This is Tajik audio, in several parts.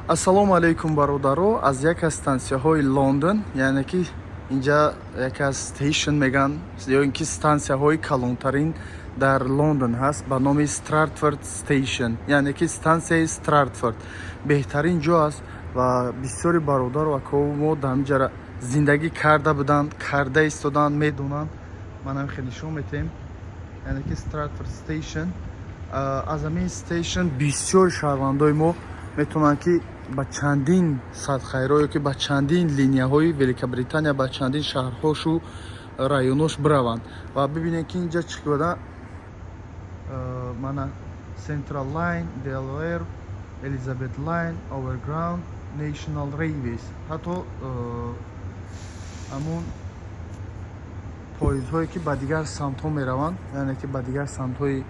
Ассалому алайкум, бародаро. Аз як аз стансияҳои Лондон, яъне ки инҷа як аз station меган ё ин ки стансияҳои калонтарин дар Лондон ҳаст ба номи Стратфорд Station, яъне ки стансияи Стратфорд беҳтарин ҷо аст ва бисёри бародару акоу мо дар ҳаминҷа зиндагӣ карда буданд, карда истоданд, медонанд. Ман ҳам хеле нишон метаҳем, яъне ки Стратфорд Station. Аз ҳамин station бисёри шаҳрвандои мо метавонанд, ки ба чандин садхайро ё ки ба чандин линияҳои Великобритания, ба чандин шаҳрҳошу районош бираванд. Ва бибинед, ки инҷа чӣ када: мана Central Line, DLR, Elizabeth Line, Overground, National Railways, ҳатто ҳамун поездҳое, ки ба дигар самтҳо мераванд, яъне ки ба дигар самтҳои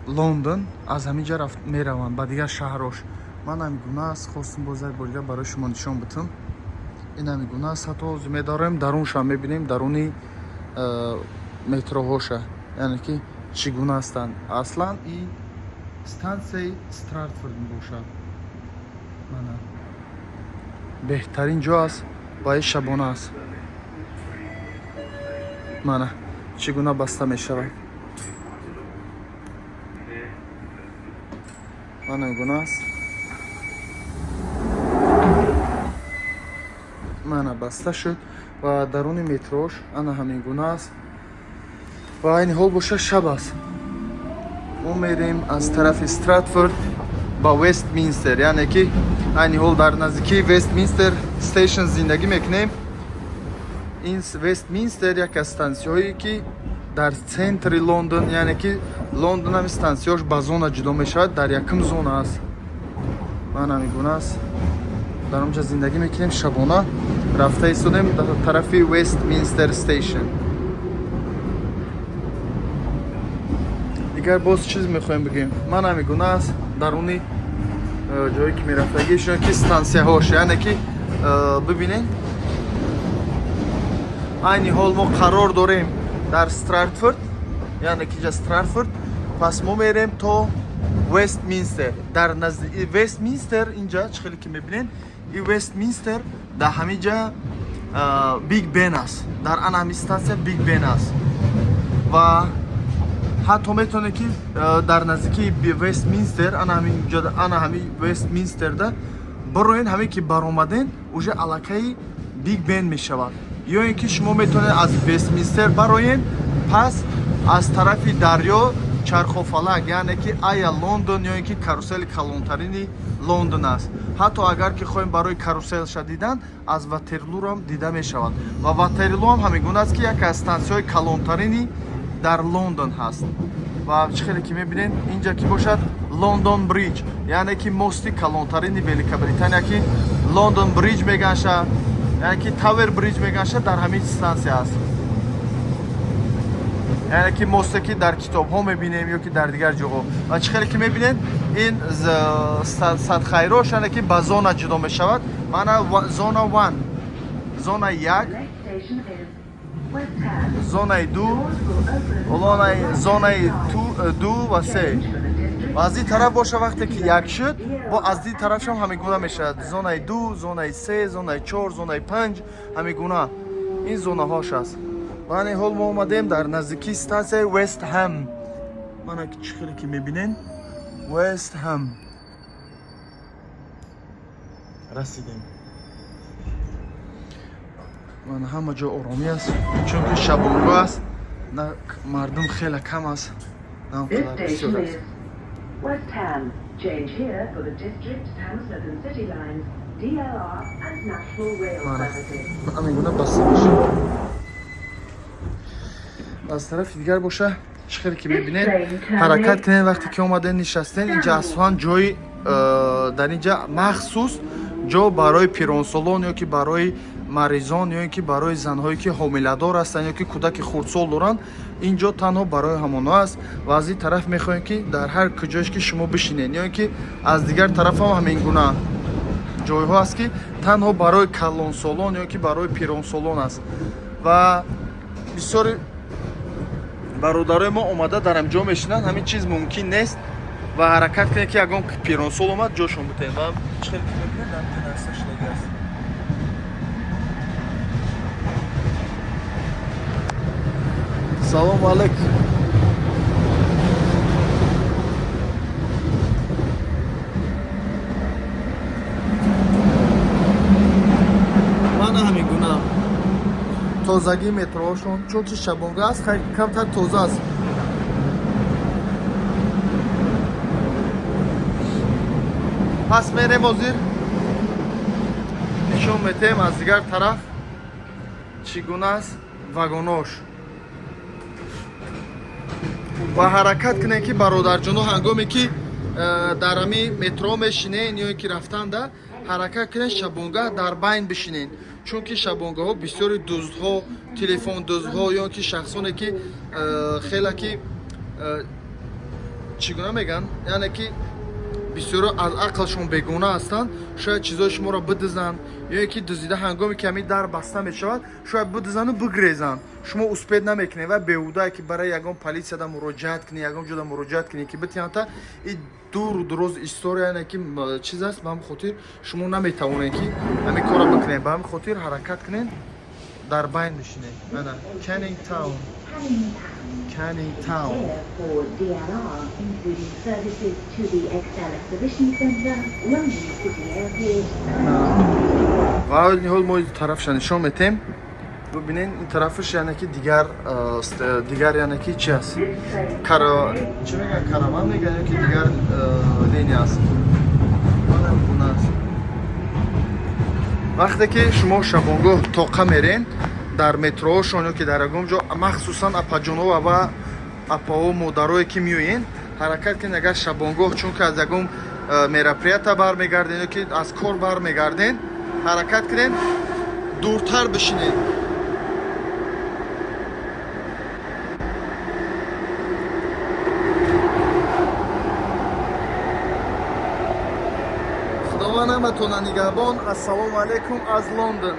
Лондон, аз ҳамин ҷа мераванд ба дигар шаҳрош. Ман ҳамин гуна аст, хостум боз як бор дигар барои шумо нишон битам. Ин ҳамин гуна аст. Ҳатто ҳозир медорем, даруншам мебинем, даруни метроҳоша, яъне ки чӣ гуна ҳастанд. Аслан ин стансияи Стратфорд мебошад. Мана, беҳтарин ҷо аст ва ин шабона аст. Мана, чӣ гуна баста мешавад. Мана, гуна аст. Мана, баста шуд ва даруни метрош ана ҳамин гуна аст. Ва айни ҳол боша, шаб аст. Мо мерем аз тарафи Стратфорд ба Вестминстер, яъне ки айни ҳол дар наздикии Вестминстер Station зиндагӣ мекунем. Ин Вестминстер як аз стансияҳое, ки дар центри Лондон, яъне ки Лондон ҳами стансияҳош ба зона ҷудо мешавад, дар якум зона аст. Ман ҳамин гуна аст, дар онҷа зиндагӣ мекунем. Шабона рафта истодем дар тарафи Вестминстер Station. Дигар боз чиз мехоҳем бигӯем? Ман ҳамин гуна аст даруни ҷое, ки мерафтагишон, ки стансияҳош, яъне ки бибинед, айни ҳол мо қарор дорем дар Стратфорд, яъне ки ҷа Стратфорд. Пас мо мерем то Вестминстер. Дар назди Вестминстер инҷа, чӣ хеле ки мебинед, и Вестминстер дар ҳамин ҷа Биг Бен аст. Дар ана ҳамин стансия Биг Бен аст ва ҳатто метавонед, ки дар наздикии Вестминстер, ана ҳамин ҷо, ана ҳамин Вестминстерда бироен, ҳамин ки баромаден, уже аллакаи Биг Бен мешавад. Ё ин ки шумо метавонед аз Вестминстер бароен, пас аз тарафи дарё чархофалак, яъне ки Ая Лондон ё ин ки карусели калонтарини Лондон аст. Ҳатто агар ки хоҳем барои каруселша дидан, аз Ватерлурам дида мешавад. Ва Ватерлу ҳам ҳамин гуна аст, ки яке аз стансияҳои калонтарини дар Лондон ҳаст. Ва чӣ хеле ки мебинед, инҷа ки бошад, Лондон Бриҷ, яъне ки мости калонтарини Великобритания, ки Лондон Бриҷ меганша, яъне ки Тавер Бриҷ меганша, дар ҳамин стансия аст. Яъне ки мосте, ки дар китобҳо мебинем ё ки дар дигар ҷоҳо. Ва чӣ хеле ки мебинед, ин садхайрош, яъне ки ба зона ҷудо мешавад. Мана зона 1, зона 1, зонаи 2, зонаи 2 ва 3. Ва аз ин тараф боша, вақте ки як шуд, бо аз ин тарафшам ҳамин гуна мешавад: зонаи 2, зонаи 3, зонаи 4, зонаи 5, ҳамин гуна ин зонаҳош аст. Ва ани ҳол мо омадем дар наздикии стансияи Вест Ҳам. Мана, чӣ хеле ки мебинен, Вест Ҳам расидем. Мана, ҳама ҷо оромӣ аст, чунки шабонгоҳ аст, на мардум хеле кам аст, на он қадар бисёр аст. West Ham. Change here for the District, Hammersmith and City lines, DLR and National Rail Мана, services. ҳамин гуна баста мешавад. Аз тарафи дигар боша, чӣ хеле ки мебинед, ҳаракат кунед. Вақте ки омаден, нишастен, инҷа аслан ҷои дар инҷа махсус ҷо барои пиронсолон ё ки барои маризон ё ин ки барои занҳое, ки ҳомиладор ҳастанд ё ки кӯдаки хурдсол доранд, ин ҷо танҳо барои ҳамонҳо аст. Ва аз ин тараф мехоҳем, ки дар ҳар куҷош ки шумо бишинед, ё ин ки аз дигар тараф ҳам ҳамин гуна ҷойҳо аст, ки танҳо барои калонсолон ё ки барои пиронсолон аст. Ва бисёри бародарои мо омада дар ҳамин ҷо мешинанд. Ҳамин чиз мумкин нест. Ва ҳаракат кунед, ки ягон пиронсол омад, ҷошон бутен. Ва чӣ хеле ки мебинед, дар инҷа нависта шудагӣ аст. Салому алайкум. Мана ҳамин гуна тозагии метроҳошон, чунки шабонга аст, хай, камтар тоза аст. Пас мерем, ҳозир нишон метем аз дигар тараф чӣ гуна аст вагонош. Ва ҳаракат кунем, ки, бародарҷоно, ҳангоме ки дар ҳами метро мешинен ё ки рафтанда, ҳаракат кунед, шабонгаҳ дар байн бишинен, чунки шабонгаҳҳо бисёри дуздҳо, телефондуздҳо ё ки шахсоне ки хеле ки чӣ гуна мегӯянд, яъне ки бисёро аз ақлшон бегона ҳастанд, шояд чизои шуморо бидизанд ё ки дуздида, ҳангоме ки ҳамин дар баста мешавад, шояд бидизану бигрезанд, шумо успеть намекунед. Ва беҳудае ки барои ягон полисияда муроҷиат кунӣ, ягон ҷода муроҷиат кунӣ, ки битиҳанда, и дуру дуроз история, яъне ки чиз аст. Ба ҳамин хотир шумо наметавонед, ки ҳамин корро бикунед. Ба ҳамин хотир ҳаракат кунед, дар байн бишинед. Ана Canning Town, Canning Town. Here for DLR, including services to the Excel Exhibition Centre, London City Airport, Ва ҳол мо тарафша нишон метем, бибинен, ин тарафаш, яъне ки дигар дигар, яъне ки чи аст, кара чӣ мегӯян, караван мегӯян ё ки дигар линия аст. Мана гуна аст. Вақте ки шумо шабонгоҳ тоқа мерен дар метроҳошон ё ки дар ягон ҷо, махсусан апаҷоно ва апаҳо, модарое ки меоен, ҳаракат кунед, агар шабонгоҳ, чунки аз ягон мероприятия бармегарден ё ки аз кор бармегарден, ҳаракат кунед, дуртар бишинед. Худованд ҳаматона нигаҳбон. Ассалому алайкум аз Лондон.